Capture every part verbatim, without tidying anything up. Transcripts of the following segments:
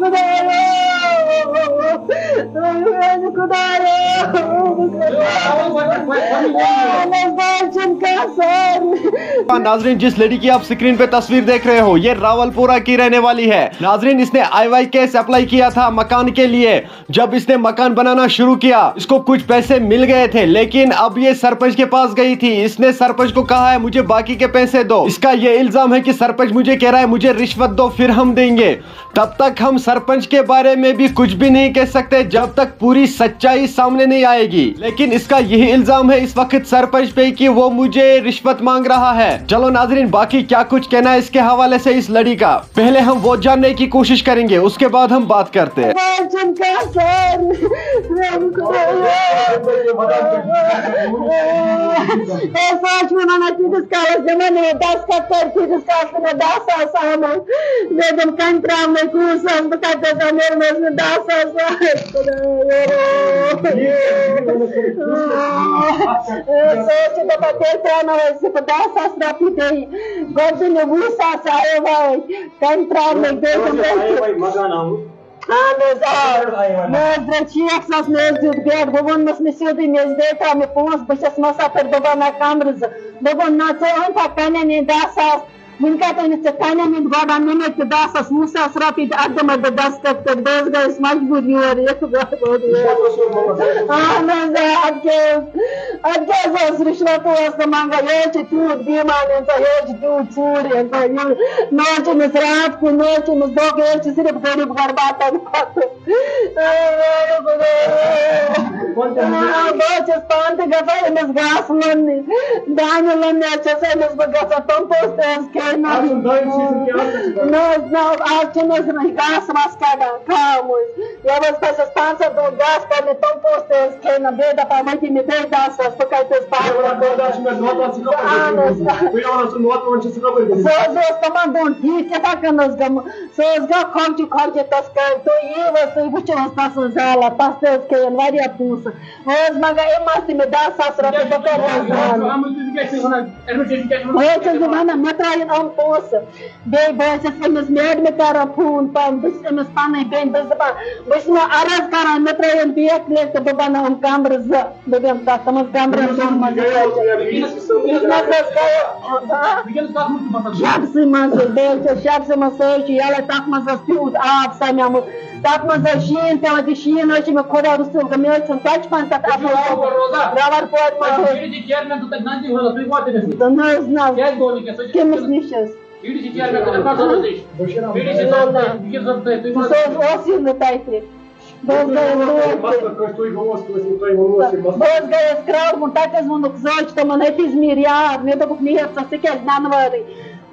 خدایا، خدایا، ناظرین، جس لڑکی کی آپ اسکرین پہ تصویر دیکھ رہے ہو، یہ راولپورہ کی رہنے والی ہے۔ ناظرین، اس نے آئی وائی کیس اپلائی کیا تھا مکان کے لیے۔ جب اس نے مکان بنانا شروع کیا، اس کو کچھ پیسے مل گئے تھے، لیکن اب یہ سرپنچ کے پاس گئی تھی۔ اس نے سرپنچ کو کہا ہے، مجھے باقی کے پیسے دو۔ اس کا یہ الزام ہے کہ سرپنچ مجھے کہہ رہا ہے، مجھے رشوت دو، پھر ہم دیں گے۔ تب تک ہم سرپنچ کے بارے میں بھی کچھ بھی نہیں کہہ سکتے، جب تک پوری سچائی سامنے نہیں آئے گی۔ لیکن اس کا یہی الزام ہے اس وقت سرپنچ پہ کہ وہ مجھے رشوت مانگ رہا ہے۔ چلو ناظرین، باقی کیا کچھ کہنا ہے اس کے حوالے سے اس لڑی کا، پہلے ہم وہ جاننے کی کوشش کریں گے، اس کے بعد ہم بات کرتے ہیں۔ سُہ حظ چھُ دَپان، تیٚلہِ ترٛاوناوَے ژٕ بہٕ دَہ ساس رۄپیہِ بیٚیہِ۔ گۄڈٕ دِ مےٚ وُہ ساس، آیے وٲے۔ کَمہِ ترٛاونَے بیٚیہِ تِم پونٛسہٕ؟ اَہَن حظ، آ۔ مےٚ حظ درٛاے شیٹھ ساس، مےٚ حظ دیُت بیٚڈ۔ بہٕ ووٚنمَس، مےٚ سیوٚدُے، مےٚ حظ بیٚیہِ تھاو مےٚ پونٛسہٕ، بہٕ چھَس مَسا پٮ۪ٹھ، بہٕ بَناو کَمرٕ زٕ۔ دوٚپُن، نہ، ژٕ اوٚن پَتہٕ کَنٮ۪ن ہِنٛدۍ دَہ ساس۔ وٕنہِ کَتہِ أنِتھ ژےٚ کَنٮ۪ن ہِنٛدۍ گۄڈٕ اَن مےٚ مےٚ تہِ دَہ ساس، وُہ ساس رۄپیہِ تہِ اَتھ دِمَے بہٕ دَستخط کٔرِتھ۔ بہٕ حظ گٔیَس مجبوٗر یور یِتھ۔ اَہَن حظ، آ، اَدٕ کیٛاہ حظ؟ اَدٕ کیٛاہ حظ اوس رِشوت اوس نہٕ منٛگان؟ یہِ حظ چھِ تیوٗت بے ایمان اِنسان، یہِ حظ چھِ تیوٗت ژوٗر اِنسان۔ یہِ نہ حظ چھِ أمِس راتھ کُن، نہ حظ چھِ أمِس دۄہ، یہِ حظ چھِ صرف غریٖب غرباتَن کھۄتہٕ۔ آ، بہٕ حظ چھَس پانہٕ تہِ گژھان أمِس گاسہٕ لوننہِ، دانہِ لوننہِ حظ چھَس أمِس بہٕ گژھان، تِم پونٛسہٕ تہِ حظ کھیٚیہِ نہٕ۔ آز چھُنہٕ دانہِ season کینٛہہ، آز کَتہِ چھِ گاسہٕ؟ نہ حظ، نہ حظ، آز چھُنہٕ حظ یِمَن گاسہٕ واسہٕ کَڑان، خاموش۔ یَوٕ حظ کھسٮ۪س پانٛژَن دۄہَن گاسہٕ کَڑنہِ، تِم پونٛسہٕ تہِ حظ کھیٚیہِ نہٕ۔ بیٚیہِ دَپان، وۄنۍ دِ مےٚ بیٚیہِ دَہ ساس، بہٕ کَتہِ حظ پَرٕ؟ برداش چھُ مےٚ دۄہ تَتھ چھُ کَپٲرۍ اَہَن حظ۔ کٔرِتھ؟ بہٕ یِوان اوسُس نوتہٕ وۄنۍ چھُ سُہ کَپٲرۍ گوٚمُت؟ سُہ حظ اوس تِمَن دۄہَن ٹھیٖک، یِتھَے کٔنۍ حظ گوٚمُت۔ سُہ حظ گوٚو کھۄکھجہِ کھۄکھجہِ تَس کامہِ۔ تُہۍ یِیِو حظ، تُہۍ وٕچھِو حظ تَس حظ حالت، تَس تہِ حظ کھیٚیَن واریاہ پونٛسہٕ۔ بہٕ حظ منٛگان أمۍ ما تہِ مےٚ دَہ ساس رۄپیہِ، بہٕ کَرٕ حظ حالت۔ بہٕ حظ چھَس بہٕ وَنان، مےٚ ترٛایَن یِم پونٛسہٕ۔ بیٚیہِ بہٕ حظ چھَس أمِس میڈمہِ کَران فون پَنُن، بہٕ چھَس أمِس پَنٕنۍ بیٚنہِ، بہٕ چھَس دَپان، بہٕ چھَس مےٚ عرض کَران، مےٚ ترٛٲیِن بیٚیہِ اَکہِ لَٹہِ تہٕ بہٕ بَناوَن کَمرٕ زٕ۔ بہٕ دِمہٕ تَتھ تِمَن کَمرَن دۄن منٛز۔ یہِ نہ حظ گٔیو، ہاں؟ وٕنکیٚنَس کَتھ منٛز چھُ بَسان؟ شَبسٕے منٛز حظ، بہٕ حظ چھَس شَبسٕے منٛز، سُہ حظ چھُ یَلَے، تَتھ منٛز حظ تیوٗت آب سَمیومُت، تَتھ منٛز حظ شیٖن پٮ۪وان، تہِ شیٖن حظ چھِ مےٚ خۄدا رسول، مےٚ حظ چھُنہٕ بَچپَن پٮ۪ٹھ اَصٕل روزان۔ رَوَر پورِ منٛز حظ۔ یہِ چھِ چیئرمین تہٕ تَتہِ نَزدیٖک روزان، تُہۍ واتِو مےٚ سۭتۍ۔ نہ حظ، نہ۔ کیٛازِ گوٚو نہٕ کینٛہہ؟ سُہ چھُ کٔمِس نِش حظ؟ یہِ چھِ چیئرمین تہٕ عرفان صٲبَس نِش۔ بٔشیٖر احمد۔ یہِ چھِ صٲب تۄہہِ، یہِ چھِ صٲب تۄہہِ، تُہۍ ما سُہ حظ اوس یہِ نہٕ تَتہِ۔ بہٕ حظ گٔیَس توٗرۍ تہِ۔ مسلہٕ کٲنٛسہِ تُہۍ گوٚوُس کٲنٛسہِ، تۄہہِ ووٚنوُ اَسہِ یہِ مسلہٕ؟ بہٕ حظ گٔیَس کرٛاوُن، تَتہِ حظ ووٚنُکھ، سُہ حظ چھُ تِمَن حفیظ میٖر یار۔ مےٚ دوٚپُکھ، "میر ژٕ، ژٕ کیٛازِ نَنہٕ وارٕے؟"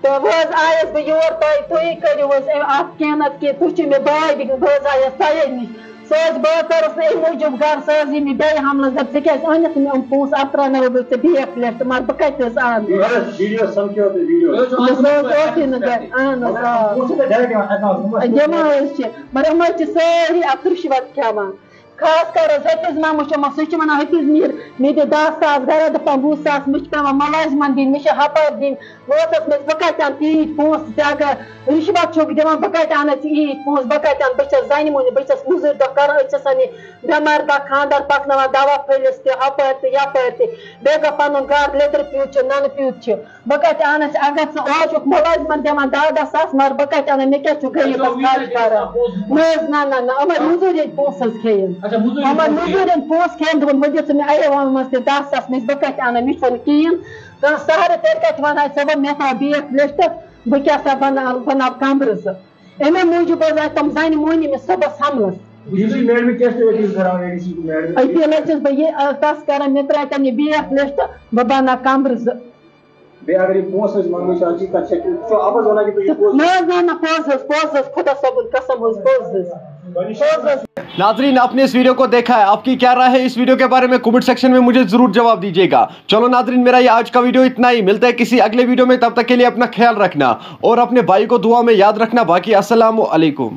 تہٕ وۄنۍ حظ آیَس بہٕ یور تۄہہِ، تُہی کٔرِو حظ اَمہِ اَتھ کینٛہہ نَتہٕ کینٛہہ، تُہۍ چھِو مےٚ بٲے، بہٕ حظ آیَس تۄہے نِش۔ سُہ حظ، بہٕ حظ ژٔرٕس نہٕ اَمہِ موٗجوٗب گَرٕ، سُہ حظ یی مےٚ بیٚیہِ حملَس، دَپہِ، "ژےٚ کیٛازِ أنِتھ مےٚ یِم پونٛسہٕ؟ اَتھ ترٛاوناوَے بہٕ ژےٚ بیٚیہِ اَکھ لَٹہِ، تہٕ مگر بہٕ کَتہِ حظ اَنہٕ؟" اَہَن حظ، ویٖڈیو سَمکھیو تُہۍ، ویٖڈیو۔ یہِ حظ چھُ یہِ حظ اوس اَتھ اوسُے نہٕ گَرِ، اَہَن حظ، آ۔ پونٛسہٕ چھِ تۄہہِ direct یِوان اَتہِ نَس، ہُم ٲسۍ دِوان حظ چھِ، مگر یِم حظ چھِ سٲری اَتھ رِشوَت کھٮ۪وان۔ خاص کر حظ حفیظ مامہٕ چھُ یِمَن، سُہ چھُ وَنان، "حفیظ میٖر، مےٚ دِ دَہ ساس گَرا دَپان وُہ ساس، مےٚ چھِ پٮ۪وان مُلازِمَن دِنۍ، مےٚ چھِ ہَپٲرۍ دِنۍ۔" بہٕ حظ ٲسٕس، مےٚ دوٚپ، "بہٕ کَتہِ اَنہٕ تیٖتۍ پونٛسہٕ؟ ژےٚ اگر رِشوَت چھُکھ دِوان، بہٕ کَتہِ اَنَے ژےٚ ییٖتۍ پونٛسہٕ؟ بہٕ کَتہِ اَنہٕ؟ بہٕ چھَس زَنہِ مٔہنِو، بہٕ چھَس مٔزوٗرۍ دۄہ کَران، أسۍ چھِ آسان یہِ بٮ۪مارِ دۄہ خانٛدار پَکناوان، دَوا پھٔلِس تہِ، ہَپٲرۍ تہِ، یَپٲرۍ تہِ۔ بیٚیہِ گوٚو پَنُن گَرٕ لیٚدٕر پیوٗت چھُ، نُنہٕ پیوٗت چھُ۔" بہٕ کَتہِ اَنَس، اگر ژٕ آز چھُکھ مُلٲزمَن دِوان دَہ دَہ ساس، مگر بہٕ کَتہِ اَنَے، مےٚ کیٛاہ چھُ غریٖبَس خرچ کَران؟ نہ حظ، نہ، نہ، نہ، یِمَن مٔزوٗرۍ ہِنٛدۍ پونٛسہٕ حظ کھیٚیِن۔ اچھا، مٔزوٗرۍ ہِنٛدۍ یِمَن پونٛسہٕ مٔزوٗرۍ ہِنٛدۍ پونٛسہٕ کھیٚیِن، دوٚپُن، "وۄنۍ دِ ژٕ مےٚ اَیے وَنَس تہِ دَہ ساس، مےٚ چھِ، بہٕ کَتہِ اَنَے، مےٚ چھُنہٕ کِہیٖنۍ کانٛہہ سہارٕ، تیٚلہِ کَتہِ وَنہٕ ہا ژےٚ بہٕ، مےٚ تھاو بیٚیہِ اَکھ لِسٹ، بہٕ کیٛاہ سا بَناو، بَناو کَمرٕ زٕ۔" اَمے موٗجوٗب حظ آے تِم زَنہِ مۄہنِو مےٚ صُبحَس حملَس۔ یُس یہِ میڈمہِ کیٛاہ چھِ أکِس کران، اے ڈی سی کو میڈمہِ؟ أتی حظ چھَس بہٕ یہِ، آ، تَس کران، مےٚ ترٛاوِ تَن یہِ بیٚیہِ اَکھ لِسٹ، بہٕ بَناو کَمرٕ زٕ۔ بیٚیہِ اگر یہِ پونٛسہٕ أسۍ منٛگو، أسۍ حظ چھِ تَتھ سٮ۪کہِ، ژٕ چھُکھ اَپَز وَنان کہِ تُہۍ یہِ پونٛسہٕ؟ نہ حظ، نہ، نہ، پوٚز حظ، پوٚز حظ، خۄدا صٲبُن قسم حظ، پوٚز حظ۔ پوٚز حظ۔ ناظرین، آپ نے اس ویڈیو کو دیکھا ہے، آپ کی کیا رائے ہے اس ویڈیو کے بارے میں؟ کمنٹ سیکشن میں مجھے ضرور جواب دیجیے گا۔ چلو ناظرین، میرا یہ آج کا ویڈیو اتنا ہی، ملتا ہے کسی اگلے ویڈیو میں، تب تک کے لیے اپنا خیال رکھنا اور اپنے بھائی کو دعا میں یاد رکھنا۔ باقی السلام علیکم۔